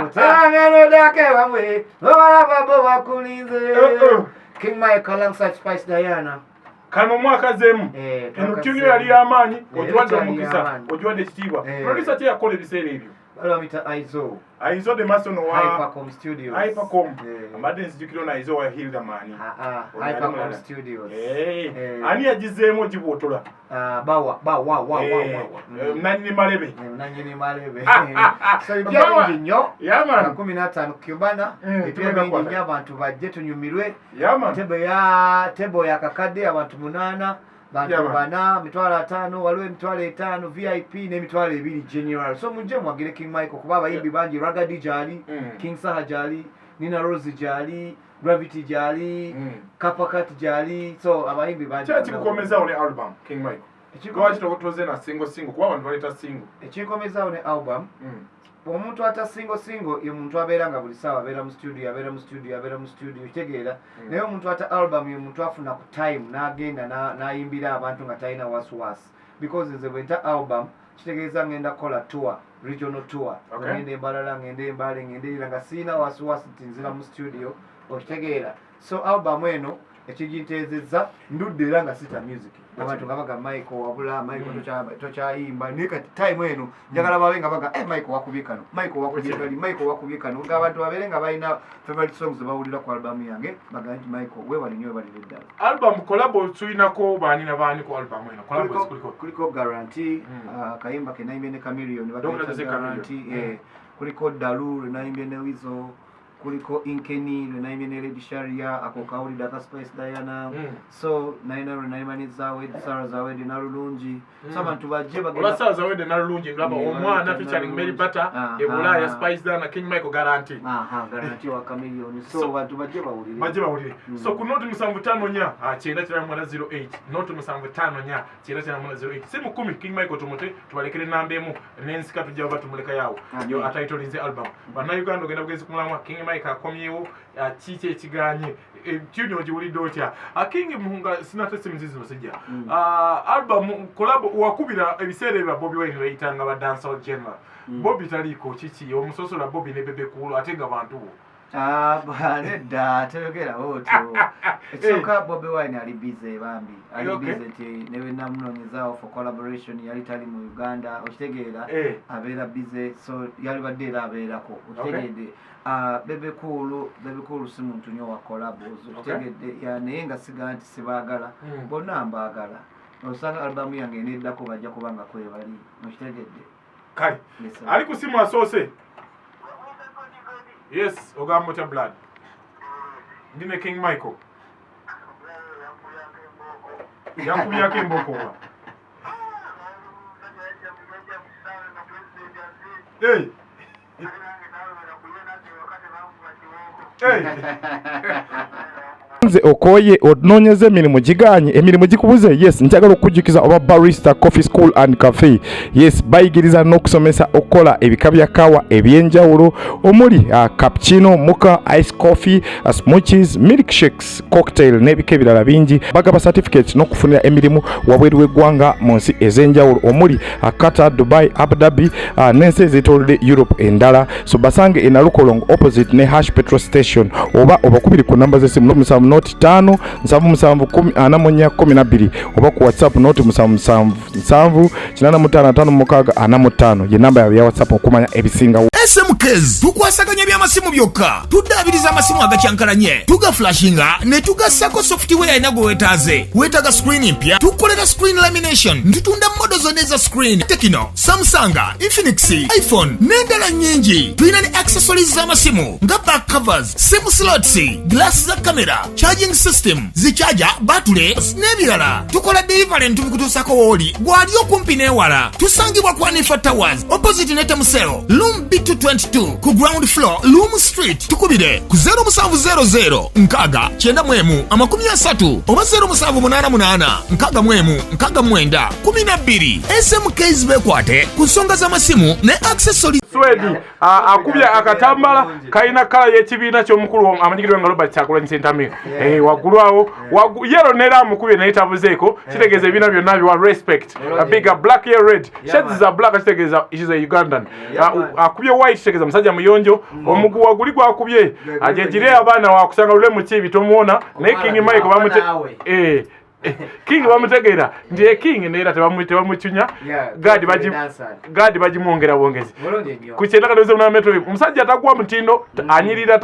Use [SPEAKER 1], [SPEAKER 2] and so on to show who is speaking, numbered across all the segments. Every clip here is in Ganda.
[SPEAKER 1] Otanganodake wamwe obalaba bo bakulinze. King Michael alongside Spice Diana.
[SPEAKER 2] Kano omwaka zeemu.
[SPEAKER 1] Eh,
[SPEAKER 2] Eno
[SPEAKER 1] twaka
[SPEAKER 2] tuni
[SPEAKER 1] zeemu.
[SPEAKER 2] yali y'amaanyi,
[SPEAKER 1] Eh,
[SPEAKER 2] ogiwadde
[SPEAKER 1] yali
[SPEAKER 2] omukisa,
[SPEAKER 1] y'amaanyi.
[SPEAKER 2] ogiwadde ekitiibwa.
[SPEAKER 1] Eh.
[SPEAKER 2] Producer ki yakola ebiseera ebyo?
[SPEAKER 1] Waliwo bamuyita Aizo.
[SPEAKER 2] Aizo the Mason wa
[SPEAKER 1] Hypercom Studios.
[SPEAKER 2] Hypercom.
[SPEAKER 1] Eh.
[SPEAKER 2] Ambadde nzijukira ono Aizo wa Hilderman.
[SPEAKER 1] Ah, ah,
[SPEAKER 2] Ono yali
[SPEAKER 1] Hypercom
[SPEAKER 2] mulala.
[SPEAKER 1] Studios.
[SPEAKER 2] Eh,
[SPEAKER 1] Eh.
[SPEAKER 2] ani yagizeemu ogibwotola?
[SPEAKER 1] Ah, bawa bawa wa wa
[SPEAKER 2] Eh,
[SPEAKER 1] wa wa.
[SPEAKER 2] eh, Nanyini Malebe.
[SPEAKER 1] Eh, nanyini Malebe. So ebipya
[SPEAKER 2] Bawa.
[SPEAKER 1] bingi nnyo.
[SPEAKER 2] Yeah, man.
[SPEAKER 1] 15 Cubana. Ebipya
[SPEAKER 2] Tugenda
[SPEAKER 1] bingi
[SPEAKER 2] kukwata.
[SPEAKER 1] nnyo, abantu bajje tunyumirwe.
[SPEAKER 2] Yeah, man.
[SPEAKER 1] Tebo ya tebo ya kakadde abantu 8, bantu
[SPEAKER 2] Yeah, man.
[SPEAKER 1] 4, 50,000, waliwo 50,000 VIP n'20,000 general. So mujje mwagire King Michael kuba abayimbi bangi, Ragadi gyali, King Saha gyali, Nina Rose gyali, Gravity gyali, Kapakat gyali, so abayimbi bangi.
[SPEAKER 2] Ki ekikukomezaawo ne album, King Michael? Lwaki toze na single single? Kuba abantu baleeta single.
[SPEAKER 1] Ekinkomezaawo ne album, omuntu ata single single ye muntu abeera nga buli ssaawa abeera mu studio, abeera mu studio, abeera mu studio, kitegeera. Naye omuntu ata album ye muntu afuna ku time n'agenda n'ayimbira abantu nga talina wasiwasi, because nze bwe nta album kitegeeza ngenda kukola tour, regional tour. Ngenda embalala, ngenda embale, ngenda era nga sirina wasiwasi nti nzira mu studio, okitegeera. So album eno ekiginteezezza ndudde era nga sita music, abantu nga baga Michael wabula Michael tokyayimba, naye kati time eno njagala babe nga baga, eh, Michael wakubye kano, Michael wakubye kali, Michael wakubye kano, nga abantu babeere nga balina favorite songs bawulira ku album yange, bagambe nti Michael weewale nnyo, weebalire ddala.
[SPEAKER 2] Album collabo tulinako baani na baani ku album eno? Collabo kuliko?
[SPEAKER 1] Kuliko Guarantee, akayimba ke nayimbye ne Chameleone,
[SPEAKER 2] Dr.
[SPEAKER 1] bakaita
[SPEAKER 2] Jose
[SPEAKER 1] Guarantee.
[SPEAKER 2] Chameleone.
[SPEAKER 1] Eh, kuliko Dalu lwe nayimbye ne Weasel, kuliko Inkeni lwe nayimbye ne Lady Sharia, ako kawulidde aka Spice Diana. So nalina lwe nayimba ne Zawed, Sarah Zawed Nalulungi. So abantu bajje
[SPEAKER 2] Olwa
[SPEAKER 1] bagenda
[SPEAKER 2] Sarah Zawedde Nalulungi ndaba
[SPEAKER 1] Yeah,
[SPEAKER 2] omwana
[SPEAKER 1] Nalulungi.
[SPEAKER 2] featuring Mary Bata e Bulaaya, Spice Diana, King Michael, Guarantee.
[SPEAKER 1] Aha, Guarantee wa Chameleone. So abantu bajje bawulire.
[SPEAKER 2] Bajje bawulire. So ku 0754 999 08, 0754 999 08, simu 10, King Michael tumute tubalekere namba emu n'ensika, tujja baba tumulekayo.
[SPEAKER 1] Amen.
[SPEAKER 2] Yo atayitolinze album, bannayuganda ogenda bugenzi ku mulamwa. King Michael akomyewo, kiki ekiganye? Tune ogiwulidde otya? King Muhunga, sinate simu zino zijja. Album collabo wakubira ebiseera ebyo Bobi Wine weyitanga ba dancehall general. Bobi taliiko, kiki omusosola Bobi ne Bebe Cool ate nga bantu bo?
[SPEAKER 1] Ah, nedda, toyogerawo otyo. Ekisooka, Bobi Wine ali busy bambi, ali busy nti ne bwe namunoonyezaawo for collaboration yali tali mu Uganda, okitegeera. Abeera busy, so yalibadde era abeerako, okitegedde. Ah, Bebe Cool, Bebe Cool si muntu nnyo wa collabos, okitegedde. Ya, naye nga sigaa nti sibaagala, bonna mbaagala. Osanga albamu yange eneddako bajja kuba nga kwebali, okitegedde.
[SPEAKER 2] Kale.
[SPEAKER 1] Yes, sir.
[SPEAKER 2] Ali ku simu asoose. Yes, ogamba otya blood? Ndi ne King Michael. Yakubyako emboko wa? Hey. Hey.
[SPEAKER 3] Nze okoye onoonyeza emirimu giganye, emirimu gikubuze. Yes, njagala okukujjukiza oba Barista Coffee School and Cafe. Yes, bayigiriza n'okusomesa okukola ebika bya kawa ebyenjawulo omuli cappuccino, mocha, ice coffee, smoothies, milkshakes, cocktail n'ebika ebirala bingi. Bagaba certificates n'okufunira emirimu wabweru w'eggwanga mu nsi ez'enjawulo omuli Qatar, Dubai, Abu Dhabi, n'ensi ezeetoolodde Europe endala. So basange e Nalukolongo opposite ne Hash petrol station, oba obakubiri ku namba z'essimu 07 05 77 10 44 12, oba ku WhatsApp 0777 85 56 45, ye namba yaabwe ya WhatsApp okumanya ebisingawo.
[SPEAKER 4] SMKs tukwasaganya by'amasimu byokka, tuddaabiriza amasimu agakyankalanye, tugaflashinga ne tugassako software alina gwe weetaaze. Weetaaga screen mpya, tukolera screen lamination, tutunda model zonna eza screen, Tecno, Samsung, Infinix, iPhone n'endala nnyingi. Tulina ne accessories z'amasimu nga back covers, sim slots, glass za kamera, charging system, zichaja batule n'ebirala. Tukola delivery ntubikutuusako wooli gwali okumpi n'ewala. Tusangibwa ku Anifa Towers opposite ne Temusero, room B222 ku ground floor, Loom Street. Tukubire ku 0700 6 91 30 oba 0788 61 69 12. SMKs bekwate ku nsonga z'amasimu ne accessories.
[SPEAKER 2] Swedi akubye akatambala kalina kala y'ekibiina ky'omukulu amanyikiddwa nga Robert Kyagulanyi Ssentamu. Eh, waggulu awo yellow nera amukubye naye tabuzeeko. Kitegeeza ebibiina byonna biwa respect.
[SPEAKER 1] Bulungi.
[SPEAKER 2] A bigger black ye red.
[SPEAKER 1] Yeah,
[SPEAKER 2] Shades
[SPEAKER 1] man.
[SPEAKER 2] za black kitegeeza she's a Ugandan.
[SPEAKER 1] Yeah,
[SPEAKER 2] Ah,
[SPEAKER 1] man.
[SPEAKER 2] akubye white kitegeeza musajja muyonjo. Omuguwa guli gwakubye
[SPEAKER 1] Gwe guli
[SPEAKER 2] ajejire
[SPEAKER 1] gwennyini.
[SPEAKER 2] abaana wakusanga lule mu kibi tomuwona, naye
[SPEAKER 1] Omwana
[SPEAKER 2] King Michael bamute
[SPEAKER 5] naawe.
[SPEAKER 2] King bamutegeera nti e King neera tebamucunya.
[SPEAKER 1] Yeah,
[SPEAKER 2] Gadi baji
[SPEAKER 1] dancer.
[SPEAKER 2] gadi bagimwongera bwongezi.
[SPEAKER 1] Bulungi nnyo.
[SPEAKER 2] Ku 95.8 Metro FM. Omusajja atagwa mutindo, anyirira,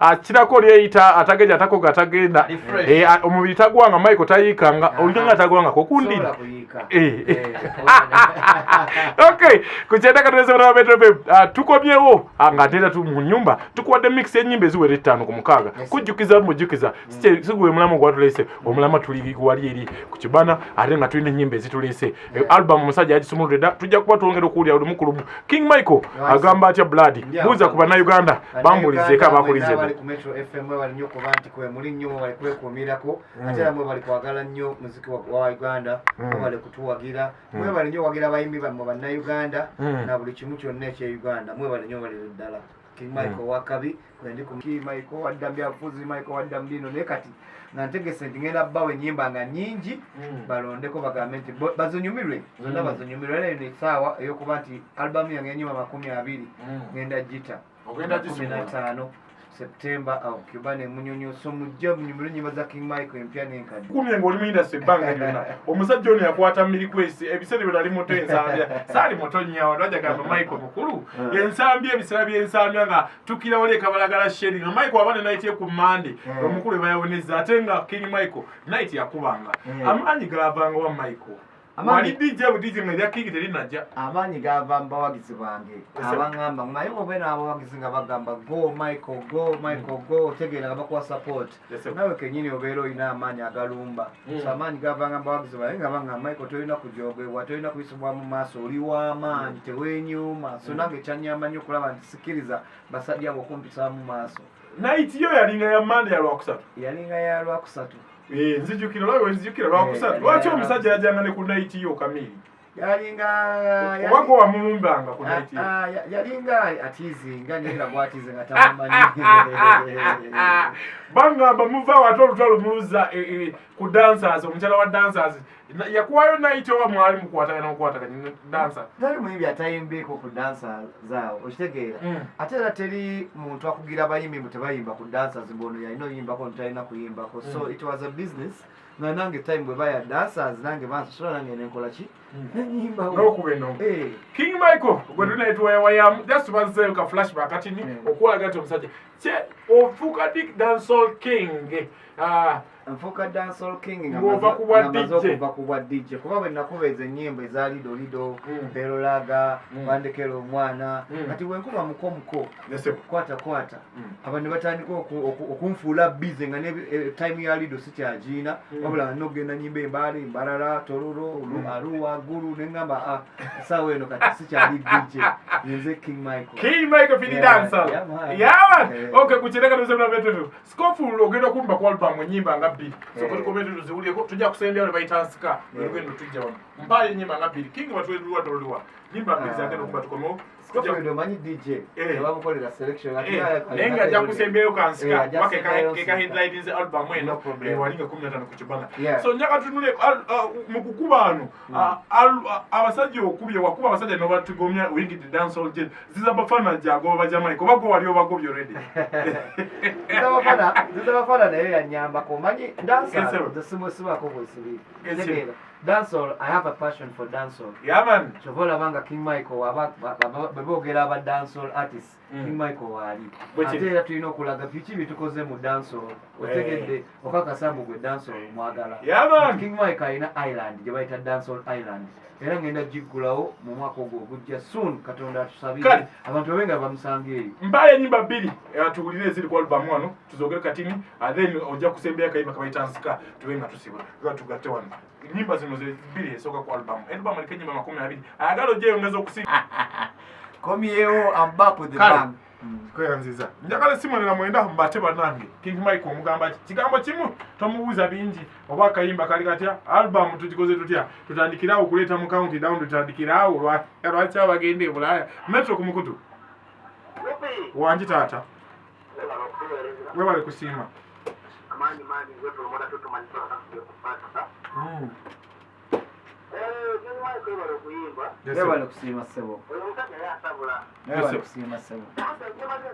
[SPEAKER 2] akirako lyeyita atageja atakoga atagenda.
[SPEAKER 5] Ali fresh.
[SPEAKER 2] Omubiri tagwanga, Michael tayiikanga, olinganga tagwanga kokundira.
[SPEAKER 1] Sobola kuyiika.
[SPEAKER 2] Okay, ku 95.8 Metro FM, tukomyewo, nga ate era mu nyumba tukuwadde mix y'ennyimba eziwera 5 ku 6.
[SPEAKER 1] Yes.
[SPEAKER 2] Kujjukiza mujjukiza si gwe mulamu gwatulese omulama, tuli wali eri ku kibana ate nga tulina ennyimba ezituleese. Album omusajja yagisumuludde dda, tujja kuba twongera okuwulira lumu ku lumu. King Michael agamba atya blood? Buuza ku Bannayuganda bambulizeeko abakulize
[SPEAKER 1] bali
[SPEAKER 2] dda.
[SPEAKER 1] Ku Metro FM, mwebali nnyo kuba nti kwe muli nnyo, mwebali kwekuumirako, ate era mwebali kwagala nnyo muziki wa Uganda, mwebali kutuwagira, mwebali nnyo wagira abayimbi bammwe Bannayuganda na buli kimu kyonna ekye Uganda. Mwebali nnyo, balire ddala. King Michael wakabi kwendi ku King Michael wadda byabufuzi, Michael wadda mbino, naye kati nga ntegese nti ngenda bbawa ennyimba nga nnyingi, balondeko bagambe nti bazinyumirwe zonna, bazinyumirwe. Era eno essaawa ey'okuba nti albamu yange enyuma 20 ngenda gita
[SPEAKER 2] Ogenda
[SPEAKER 1] 15 September awo Cuba ne Munyonyo, so mujje munyumirwe ennyimba za King Michael empya n'enkadde.
[SPEAKER 2] Kumye ng'oli mu industry ebbanga lyonna, omusajja ono yakwata mirikwesi ebiseera byo nali muto, ensambya saali muto nnyo, abantu bajagamba Michael mukulu ensambya, ebiseera by'ensambya nga tukira wali ekabalagala sheri nga Michael aba ne night ye ku Mande omukulu ebayawoneza, ate nga King Michael night yakubanga. Amaanyi gavanga wa Michael? Wali DJ bu DJ nga erya King terinajja.
[SPEAKER 1] Amaanyi gava mu bawagizi bange
[SPEAKER 2] Yes,
[SPEAKER 1] abaŋŋamba naye obe n'abawagizi nga bagamba, "Go Michael, go Michael, go," otegeera nga bakuwa support.
[SPEAKER 2] Yes, sir.
[SPEAKER 1] Nawe kenyini obeera olina amaanyi agalumba. So amaanyi gavanga mu bawagizi bange nga baŋŋamba, "Michael, tolina kujogebwa, tolina kuyisibwa mu maaso, oli w'amaanyi, teweenyuma." So nange kyanyamba nnyo okulaba nti sikiriza basajja abo okumpisaamu mu maaso.
[SPEAKER 2] Night yo yalinga ya Mande, ya Lwakusatu?
[SPEAKER 1] Yalinga ya Lwakusatu.
[SPEAKER 2] Nzijukira, olwawe nzijukira Lwakusatu. Lwaki omusajja yajjanga ne ku night yo kamiri?
[SPEAKER 1] Yalinga
[SPEAKER 2] Oba gwe wamulumbanga ku night yo?
[SPEAKER 1] Ah, ah, yalinga atiizinga, naye nga gwatiizinga tamumanyi.
[SPEAKER 2] Bangamba muva ate olutalo muluza ku dancers, omukyala wa dancers yakuwayo night oba mwali mukwatagana mukwataganya dancer?
[SPEAKER 1] Tali muyimbi atayimbiiko ku dansa zaawo, okitegeera? Ate era teri muntu akugira abayimbi mbu tebayimba ku dancers, mbu ono yalina oyimbako, ono talina kuyimbako. So it was a business nga nange time bwe baya dancers nange bansasula, nange nenkola ki, nenyimbawo.
[SPEAKER 2] N'okuba ennongo.
[SPEAKER 1] Eh.
[SPEAKER 2] King Michael gwe tulina etuwayawayamu, just tubazeeyo ka flashback katini okulaga nti omusajja kye ofuuka dik dancehall king. Ah,
[SPEAKER 1] Nfuuka dancehall king nga
[SPEAKER 2] Ng'ova ku bwa
[SPEAKER 1] nga maze
[SPEAKER 2] DJ.
[SPEAKER 1] okuva ku bwa DJ, kuba bwe nakuba ezo ennyimba eza lido lido, perolaga, bandekera omwana, kati bwe nkuba muko muko,
[SPEAKER 2] Yes, sir.
[SPEAKER 1] kwata kwata, abantu ne batandika okunfuula busy nga ne time ya lido sikyagiina, wabula nga nogenda nyimba embaale, Embalala, Tororo, Arua, Gulu, neŋŋamba, ah, essaawa eno kati sikyali DJ, nze King Michael.
[SPEAKER 2] King Michael Fini
[SPEAKER 1] Yeah,
[SPEAKER 2] dancer.
[SPEAKER 1] yeah, man.
[SPEAKER 2] Yeah, man. Okay, ku 95.7 Metro. Scofield ogenda kumba ku album ennyimba nga bbiri. So kati tuziwulireko, tujja kusembya lwe bayita nsika. Olugendo tujja wano. Mpaayo ennyimba nga bbiri. King batweluwa toluwa. Nyimba bbiri zagenda okuba tukomewo.
[SPEAKER 1] Scofield omanyi DJ tebamukolera selection. Ate
[SPEAKER 2] Naye nga ajja kusembyayo kansika
[SPEAKER 1] Eh, ajja
[SPEAKER 2] kuba
[SPEAKER 1] kusembyayo
[SPEAKER 2] keka
[SPEAKER 1] nsika.
[SPEAKER 2] headlines album eno.
[SPEAKER 1] No problem.
[SPEAKER 2] Wali nga 15 ku kibana. So njagala tutunule mu kukuba wano, abasajja okubye, wakuba abasajja nobatugomya, oyingidde dancehall gen ziza bafana jagoba Bajamaika oba gwe wali obagobye already?
[SPEAKER 1] Zizabafana naye yanyambako, omanyi
[SPEAKER 2] Yes, sir.
[SPEAKER 1] dancehall simusibaako bwesibi.
[SPEAKER 2] Yes, sir.
[SPEAKER 1] Tegeera, dancehall, I have a passion for dancehall.
[SPEAKER 2] Yeah, man.
[SPEAKER 1] Kyova olaba nga King Michael bwe boogera aba dancehall artist, King Michael waali.
[SPEAKER 2] Bwe kiri.
[SPEAKER 1] Ate era tulina okulaga biki byetukoze mu dancehall, otegedde, okakasa mbu gwe dancehall mwagala.
[SPEAKER 2] Yeah, man.
[SPEAKER 1] King Michael alina island gye bayita dancehall island, era ngenda giggulawo mu mwaka ogwo ogujja soon, Katonda atusabire
[SPEAKER 2] Kale.
[SPEAKER 1] abantu babe nga bamusanga eyo.
[SPEAKER 2] Mpaayo ennyimba bbiri, tuwulire eziri ku album wano, tuzogere katini, then ojja kusembyayo akayimba kabayita nsika, tube nga tusiba nga tugatte wano ennyimba zino ze bbiri esooka ku album. Album eriko ennyimba 20, ayagala ojja okusinga.
[SPEAKER 1] Komyewo, I'm back with the
[SPEAKER 2] Kale.
[SPEAKER 1] bang.
[SPEAKER 2] Kweyanziza, njagala simonera mwenda mbate bannange. King Mike omugamba ki? Kigambo kimu, tomubuuza bingi, oba akayimba kali katya, album tugikoze tutya, tutandikirawo okuleeta mu count down, tutandikirawo lwaki abagenda e Bulaaya. Metro ku mukutu wangi, taata, webale kusiima.
[SPEAKER 5] Amaanyi maanyi gwetulomota tutumanyisa kupata. King okuyimba.
[SPEAKER 2] Yes, sir.
[SPEAKER 1] Webale kusiima ssebo.
[SPEAKER 5] Oyo omusajja yasabula.
[SPEAKER 1] Webale
[SPEAKER 2] sir.
[SPEAKER 1] kusiima ssebo.
[SPEAKER 5] Njemaze